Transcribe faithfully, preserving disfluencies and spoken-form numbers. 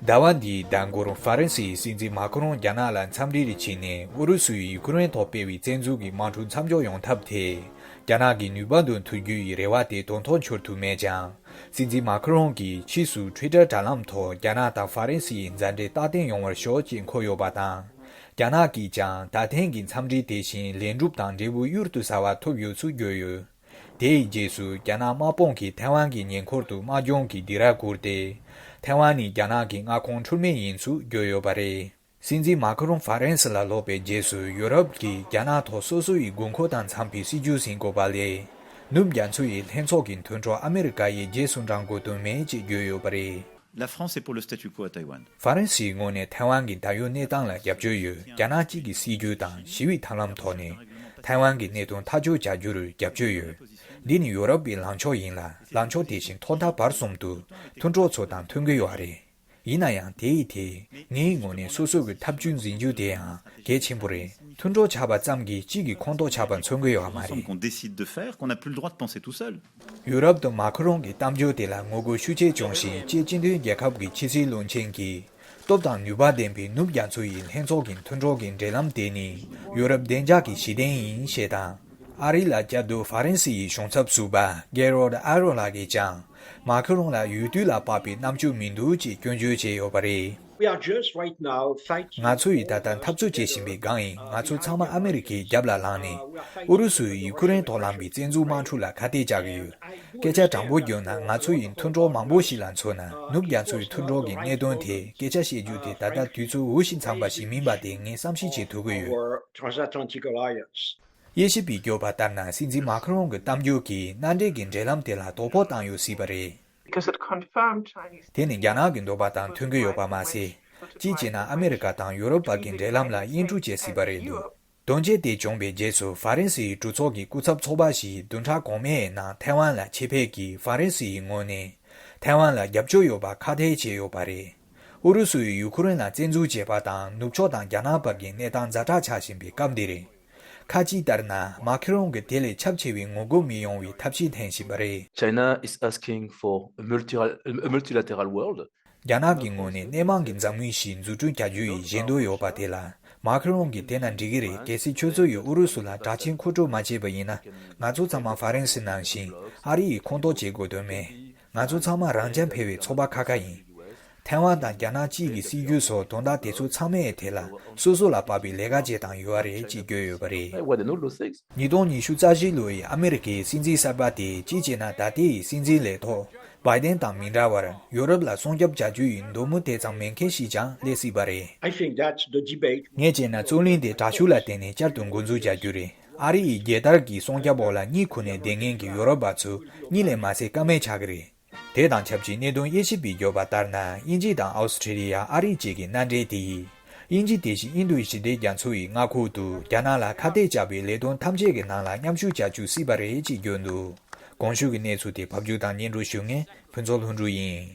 ཟླ་བ་འདིའི་ཟླ་འགོར་ཧྥ་རན་སིའི་སྲིད་འཛིན་མཱ་ཁི་རོང་རྒྱ་ནག་ལ་འཚམས་འདྲིར་ཕྱིན་ནས་ཨུ་རུ་སུས་ཡུ་ཁུ་རེན་ཐོག་སྤེལ་བའི་བཙན་འཛུལ་གྱི་དམག་འཁྲུག་མཚམས་འཇོག་ཡོང་ཐབས་ཐད། རྒྱ་ནག་གི་ནུས་པ་འདོན་ཐུབ་རྒྱུ་ཡི་རེ་བ་དེ་དོན་ཐོག་འཁྱོལ་ཐུབ་མེད་ཀྱང་། སྲིད་འཛིན་མཱ་ཁི་རོང་གིས་ཕྱིས་སུ་ཊུའི་ཊར་དྲ་ལམ་ཐོག་རྒྱ་ནག་དང་ཧྥ་རན་སིའི་མཛའ་འབྲེལ་སྟ་གཏན་ཡོང་བར་ཤོག་ཅེས་འཁོད་ཡོད་པ་དང་། རྒྱ་ནག་གིས་ཀྱང་ད་ཐེངས་ཀྱི་འཚམས་འདྲི་དེ་བཞིན་ལས་འགྲུབ་དང་འབྲས་བུ་གཡུར་དུ་ཟ་བ་ཐོབ་ཡོད་ཚུལ་བརྗོད་ཡོད། དེའི་རྗེས་སུ་རྒྱ་ནག་དམག་དཔུང་གིས་ཐའེ་ཝན་གྱི་ཉེ་འཁོར་དུ་དམག་སྦྱོང་གི་སྡིགས་ར་བསྐུར་ཏེ། ཐའེ་ཝན་ནི་རྒྱ་ནག་གི་མངའ་ཁོངས་འཁྲུལ་མེད་ཡིན་ཚུལ་བརྗོད་ཡོད་པ་རེད། སྲིད་འཛིན་མཱ་ཁི་རོང་ཧྥ་རན་སི་ལ་ལོག་པའི་རྗེས་སུ་ཡུ་རོབ་ཀྱིས་རྒྱ་ནག་ཐོག་སོ་སོ་ཡི་དགོས་མཁོ་དང་འཚམས་པའི་སྲིད་ཇུས་ཟིན་དགོས་པ་ལས། ནུབ་རྒྱ་མཚོ་ཡི་ལྷན་ཚོགས་ཀྱི་མཐུན་གྲོགས་ཨ་མེ་རི་ཀ་ཡི་རྗེས་སུ་འབྲང་དགོས་དོན་མེད་ཅེས་བརྗོད་ཡོད་པ་རེད། La France est pour le statu quo à Taïwan. ཧྥ་རན་སིའི་ངོས་ནས་ཐའེ་ཝན་གྱི་ད་ཡོད་གནས་སྟངས་ལ་རྒྱབ་སྐྱོར་ཡོད། རྒྱ་ནག་གཅིག་གི་སྲིད་ཇུས་དང་ཞི་བའི་ཐབས་ལམ་ཐོག་ནས་ཐའེ་ཝན་གྱི་གནད་དོན་ཐག་གཅོད་བྱ་རྒྱུར་རྒྱབ་སྐྱོར་ཡོད། འདི་ནི་ཡོ་རོབ་ཀྱི་ལངས་ཕྱོགས་ཡིན་ལ། ལངས་ཕྱོགས་དེ་བཞིན་ཐོག་མཐའ་བར་གསུམ་དུ་མཐུན་གྲོགས་ཚོ་དང་མཐུན་གྱི་ཡོད་རེད། ཡིན་ན་ཡང་དེ་ཡི་དེ་ངའི་ངོས་ནས་སོ་སོ་གི་ཐབས་ཇུས་འཛིན་རྒྱུ་དེ་ཡང་གལ་ཆེན་པོ་རེད། མཐུན་གྲོགས་ཆགས་པ་ཙམ་གྱིས་གཅིག་གི་ཁོངས་གཏོགས་ཆགས་པ་མཚོན་གྱི་ཡོད་མ་རེད། Qu'on décide de faire, qu'on n'a plus le droit de penser tout seul. ཡུ་རོབ་ཏུ་མཱ་ཁི་རོང་གི་གཏམ་བརྗོད་དེ་ལ་ངོ་རྒོལ་ཤུགས་ཆེ་བྱུང་ཞིང་། སྤྱི་སྤྱི་མཐུན་རྒྱལ་ཁབ་ཀྱི་ཕྱི་སྲིད་བློན་ཆེན་གྱིས། སྟོབས་དང་ནུས་པ་ལྡན་པའི་ནུབ་རྒྱ་མཚོ་ཡི་ལྷན་ཚོགས་ཀྱི་མཐུན་གྲོགས་ཀྱི་འབྲེལ་ལམ་དེ་ནི་ཡུ་རོབ་བདེ་འཇགས་ཀྱི་གཞི་རྟེན་ཡིན་ཞེས་དང་། ཨ་རི་ལ་བསྐྱར་ཟློས་ཧྥ་རན་སི་ཡི་གཞུང་ཚབ་ཟུར་པ་གེ་རོལ་ཨ་རོ་ལགས་ཀྱིས་ཀྱང་མཱ་ཁི་རོང་ལ་ཡུལ་དུས་ལ་དཔག་པའི་རྣམ་དཔྱོད་མི་འདུག་ཅེས་སྐྱོན་བརྗོད་བྱས་ཡོད་པ་རེད། We are just right now fighting. ང་ཚོ་ཡིས་ད་ལྟ་འཐབ་རྩོད་བྱེད་བཞིན་པའི་སྒང་ཡིན། ང་ཚོ་ཚང་མ་ཨ་མེ་རི་ཁའི་རྒྱབ་ལ་ལངས་ནས་ཨུ་རུ་སུས་ཡུ་ཁུ་རེན་ཐོག་བསླངས་པའི་བཙན་འཛུལ་དམག་འཁྲུག་ལ་ཁ་གཏད་བཅག་གི་ཡོད། སྐད་ཆ་དྲང་པོ་བརྗོད་ན། ང་ཚོ་ཡི་མཐུན་གྲོགས་མང་པོ་ཞིག་ལ་མཚོན་ན། ནུབ་རྒྱ་མཚོའི་མཐུན་གྲོགས་ཀྱི་གནད་དོན་དེ་སྐད་ཆ་བཤད་རྒྱུ་དེ་ད་ལྟ་དུས་ཚོད་འུ་ཞིག་འཚམས་པ་ཞིག་མིན་པ་དེ་ངས་བསམ་ཤེས་བྱེད་ཐུབ་ཀྱི་ཡོད། Transatlantic Alliance. དབྱེ་ཞིབ་པས་བརྗོད་པ་ལྟར་ན། སྲིད་འཛིན་མཱ་ཁི་རོང་གི་གཏམ་བརྗོད་ཀྱིས་མནའ་འབྲེལ་གྱི་འབྲེལ་ལམ་དེ་ལ་དོ་ཕོག་བཏང་ཡོད་སྲིད་པ་རེད། Because it confirmed Chinese. དེ་ནི་རྒྱ་ནག་གི་འདོད་པ་དང་མཐུན་གྱི་ཡོད་པ་མ་ཟད། གཅིག་བྱས་ན་ཨ་མེ་རི་ཀ་དང་ཡོ་རོབ་བར་གྱི་འབྲེལ་ལམ་ལ་དབྱེན་དཀྲུག་བྱེད་སྲིད་པ་རེད་འདུག་དོན་རྐྱེན་དེ་བྱུང་བའི་རྗེས་སུ་ཧྥ་རན་སིའི་གྲོས་ཚོགས་ཀྱི་སྐུ་ཚབ་ཚོགས་པ་ཞིག་བདུན་ཕྲག་གོང་མའི་ནང་ཐའེ་ཝན་ལ་ཆེད་ཕེབས་ཀྱིས་ཧྥ་རན་སིའི་ངོས་ནས་ཐའེ་ཝན་ལ་རྒྱབ་སྐྱོར་ཡོད་པ་ཁ་གཏད་བྱས་ཡོད་པ་རེད། ཨུ་རུ་སུས་ཡུ་ཁུ་རེན་ལ་བཙན་འཛུལ་བྱས་པ་དང་ནུབ་ཕྱོགས་དང་རྒྱ་ནག་བར་གྱི་གནས་སྟངས་ཛ་དྲག་ཆགས་བཞིན་པའི་སྐབས་འདི་རེད། ཁ་ཅིག་ལྟར་ན། མཱ་ཁི་རོང་གིས་དེ་ལས་ཁྱབ་ཆེ་བའི་ངོ་རྒོལ་མི་ཡོང་བའི་ཐབས་ཤེས་འཐེན་བཞིན་པ་རེད། China is asking for a multi- a multilateral world. རྒྱ་ནག་གི་ངོས་ནས་སྣེ་མང་གི་འཛམ་གླིང་ཞིག་འཛུགས་སྐྲུན་བྱ་རྒྱུ་ཡི་ཞེན་འདོད་ཡོད་པ་དེ་ལ། མཱ་ཁི་རོང་གིས་དེ་ན་འགྲིག་གི་རེད། གལ་སྲིད་ཁྱོད་ཚོ་ཡིས་ཨུ་རུ་སུ་ལ་དྲག་ཆས་མཁོ་སྤྲོད་མ་བྱས་པ་ཡིན་ན། ང་ཚོ་ཚང་མ་ཧྥ་རན་སི་ནང་བཞིན་ཨ་རི་ཡི་ཁོངས་གཏོགས་བྱེད་དགོས་དོན་མེད། ང་ཚོ་ཚང་མ་རང་རྐྱ་འཕེར་བའི་ཚོགས་པ་ཁ་ཁ་ཡིན། ཐའེ་ཝན་དང་རྒྱ་ནག་གཅིག་གི་སྲིད་ཇུས་སོགས་དོན་དག་དེ་ཚོ་ཚང་མའི་ཐད་ལ་སོ་སོ་ལ་དཔག་པའི་ལས་ཀ་བྱེད་སྟངས་ཡོད་རེད་ཅེས་བརྗོད་ཡོད་པ་རེད། Why they know those things? ཉིས་སྟོང་ཉི་ཤུ་རྩ་བཞི་ལོའི་ཨ་མེ་རི་ཀའི་སྲིད་འཛིན་གསར་པ་དེས་གཅིག་བྱས་ན་ད་ལྟའི་སྲིད་འཛིན་ལས་ཐོག་བྷའི་ཏན་དང་མི་འདྲ་བར་ཡོ་རོབ་ལ་སྲུང་སྐྱོབ་བྱ་རྒྱུ་ཡི་འདོད་མོས་དེ་ཙམ་མེད་མཁན་ཞིག་ཀྱང་སླེབས་སྲིད་པ་རེད། I think that the debate. ངས་བྱས་ན་རྩོད་གླེང་དེ་དྲག་ཤུགས་ལ་བརྟེན་ནས་བསྐྱར་དུ་འགོ་འཛུགས་བྱ་རྒྱུ་རེད། ཨ་རི་ཡི་རྒྱལ་དར་གྱི་སྲུང་སྐྱོབ་འོག་ལ་གཉིད་ཁུག་ནས་བསྡད་མཁན་གྱི་ཡོ་རོབ་པ་ཚོ་གཉིད་ལས་མ་སད་ཀ་མེད་ཆགས་ཀྱི་རེད། དེ་དང་ཆབས་ཅིག་གནད་དོན་དབྱེ་ཞིབ་པས་བརྗོད་པ་ལྟར་ན། དབྱིན་ཇི་དང་ཨོ་སི་ཁྲི་ལི་ཡ་ཨ་རི་བཅས་ཀྱི་མནའ་འབྲེལ་དེ་ཡིས། དབྱིན་ཇི་དེ་བཞིན་ཨིན་རྡུ་ཞི་བདེ་རྒྱ་མཚོ་ཡི་མངའ་ཁུལ་དུ་རྒྱ་ནག་ལ་ཁ་གཏད་བཅག་པའི་ལས་དོན་ཐམས་ཅད་ཀྱི་ནང་ལ་མཉམ་ཞུགས་བྱ་བཅུག་སྲིད་པ་རེད་ཅེས་བརྗོད་འདུག་གོང་ཞུས་ཀྱི་གནས་ཚུལ་དེ་ཕབ་སྒྱུར་དང་སྙན་སྒྲོན་ཞུ་མཁན་ཕུན་ཚོགས་ལྷུན་གྲུབ་ཡིན།